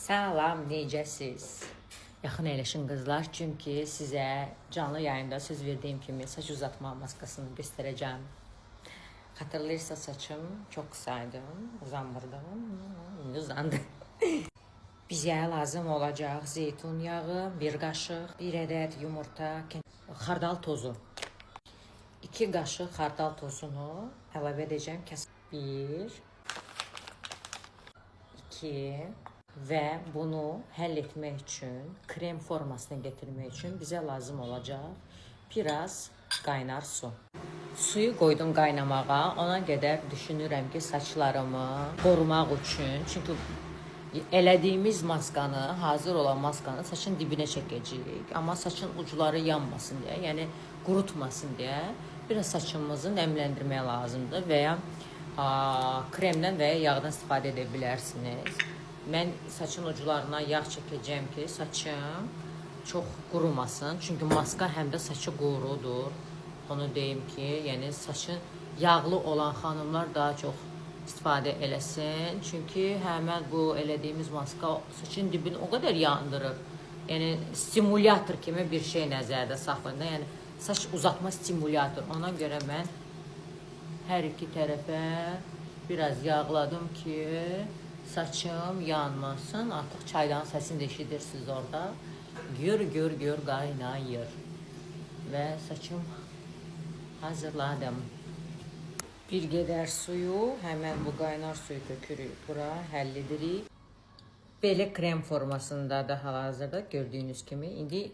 Salam, necəsiz? Yaxın əyləşin qızlar, çünki sizə canlı yayında söz verdiyim kimi saç uzatma maskasını göstərəcəm. Xatırlayırsa saçım çox qısaydı, uzanmırdı. İndi uzandı. Bizə lazım olacaq zeytun yağı, bir qaşıq, bir ədəd yumurta, xardal tozu. 2 qaşıq xardal tozunu əlavə edəcəm. 1 2 və bunu həll etmək üçün, krem formasına getirmək üçün bizə lazım olacaq biraz qaynar su. Suyu qoydum qaynamağa. Ona qədər düşünürəm ki, saçlarımı qorumaq üçün, çünki elədiyimiz maskanı, hazır olan maskanı saçın dibinə çəkəcəyik. Amma saçın ucları yanmasın deyə, yəni qurutmasın deyə biraz saçımızı nəmləndirmək lazımdır və ya kremdən və ya yağdan istifadə edə bilərsiniz. Mən saçın uclarına yağ çəkəcəyəm ki, saçım çox qurumasın. Çünki maska həm də saçı qurudur. Onu deyim ki, yəni saçı yağlı olan xanımlar daha çox istifadə eləsin. Çünki həmən bu elədiyimiz maska saçın dibini o qədər yandırır. Yəni stimulyator kimi bir şey nəzərdə saxlayın da. Yəni saç uzatma stimulyator. Ona görə mən hər iki tərəfə biraz yağladım ki, saçım yanmasın. Artıq çaydanın səsini də eşidirsiniz orada. Gür gür gür qaynayır. Və saçım hazırladım. Bir qədər suyu, həmən bu qaynar suyu tökürük bura, həll edirik. Belə krem formasında da hal-hazırda gördüyünüz kimi. İndi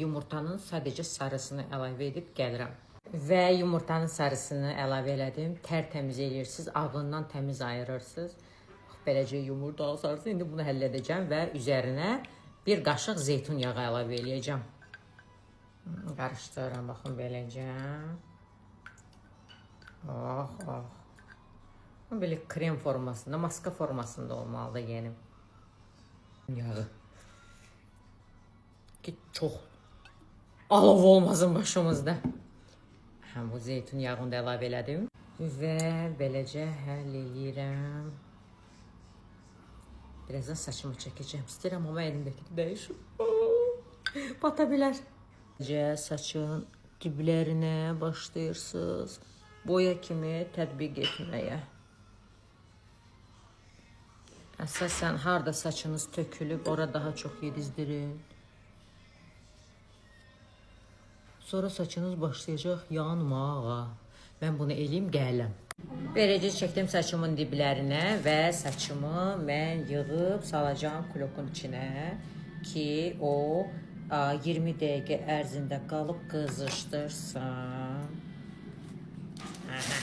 yumurtanın sadəcə sarısını əlavə edib gəlirəm. Və yumurtanın sarısını əlavə elədim. Tərtəmiz eləyirsiniz, ağından təmiz ayırırsınız. Beləcə yumurtanın sarısını indi bunu həll edəcəm və üzərinə bir qaşıq zeytun yağı əlavə eləyəcəm. Qarışdırıram, baxın beləcə. Oh, oh. Bu belə krem formasında, maska formasında olmalıdır yəni. Yağı. Ki çox alov olmasın başımızda. Həm bu zeytun yağını da əlavə elədim. Və beləcə həll eləyirəm. Birazdan saçımı çəkəcəm. İstəyirəm, amma əlimdəki dəyişim. Bata bilər. Beləcə saçın diblərinə başlayırsınız. Boya kimi tətbiq etməyə. Əsasən harda saçınız tökülüb, ora daha çox yedizdirin. Sonra saçınız başlayacaq yanmağa. Mən bunu eləyim, gələm. Beləcə çəkdim saçımın diblərinə və saçımı mən yığıb salacağam klokun içinə ki, o 20 dəqiqə ərzində qalıb qızışdırsın. Aha.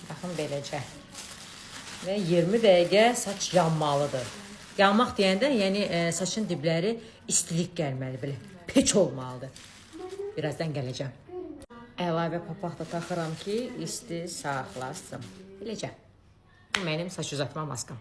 Baxın beləcə. Və 20 dəqiqə saç yanmalıdır. Yanmaq deyəndə, yəni saçın dibləri istilik gəlməli belə, peç olmalıdır. Birazdan gələcəm. Əlavə papaq da taxıram ki, isti saxlasın. Beləcə. Bu mənim saç uzatma maskam.